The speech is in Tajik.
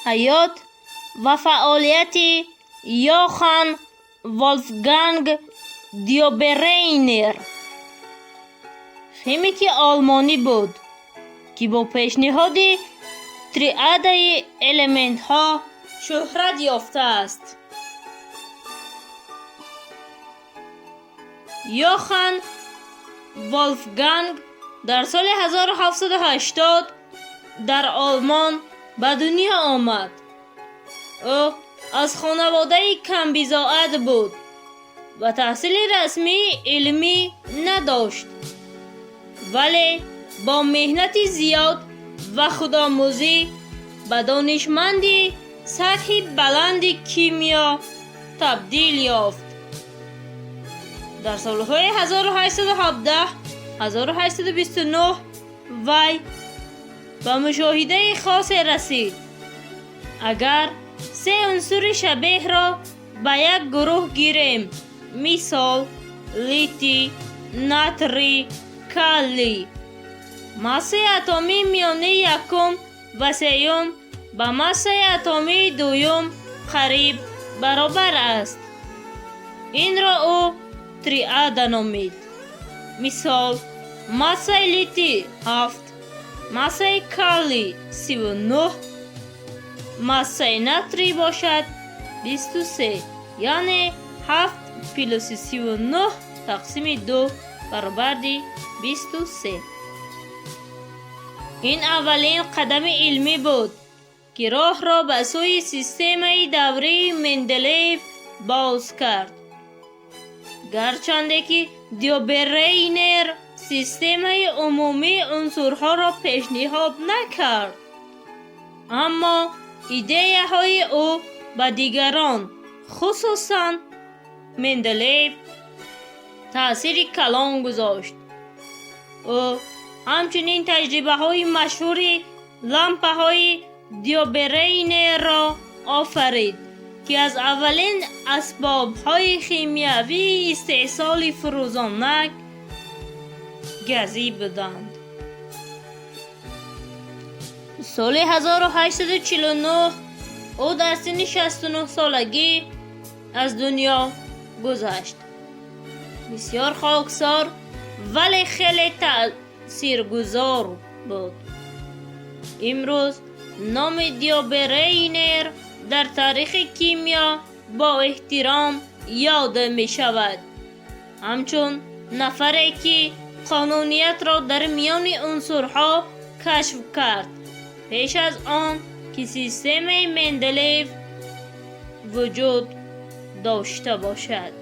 Ҳаёт ва фаъолияти Йохан Волфганг Диоберейнер химики олмонӣ буд, ки бо пешниҳоди триадаи элементҳо шӯҳрат ёфтааст. Йохан Волфганг дар соли 1780 дар Олмон ба дунё омад. Ӯ аз хонаводаи камбизоат буд ва таҳсили расмии илмӣ надошт, вале бо меҳнати зиёд ва худомӯзӣ ба донишманди сатҳи баланди кимиё табдил ёфт. Дар солҳои 1817-1829 вай ба мушоҳидаи хосе расид: агар се унсури шабеҳро ба як гурӯҳ гирем, мисол литий, натрий, калий, массаи атомии миёнаи якум ва сеюм ба массаи атомии дуюм қариб баробар аст. Инро ӯ триада номид. Мисол, массаи литий 7, массаи калий 39, массаи натрий бошад 23, яъне 7 плюси 39 тақсими 2 баробарди 23. Ин аввалин қадами илмӣ буд, ки роҳро ба сӯи системаи даврии Менделеев боз кард. Гарчанде ки Диоберейнер системаи умумии унсурҳоро пешниҳод накард, аммо идеяҳои ӯ ба дигарон, хусусан Менделеев, таъсири калон гузошт. Ӯ ҳамчунин таҷрибаҳои машҳури лампаҳои Диоберейнерро офарид, ки аз аввалин асбобҳои химиявии истеҳсоли фурӯзонак газӣ буданд. Соли 1849 ӯ дар синни 69-солагӣ аз дунё гузашт. Бисёр хоксор, вале хеле таъсиргузор буд. Имрӯз номи Диоберейнер дар таърихи кимиё бо эҳтиром ёд мешавад, ҳамчун нафаре, ки қонуниятро дар миёни унсурҳо кашф кард пеш аз он ки системаи Менделеев вуҷуд дошта бошад.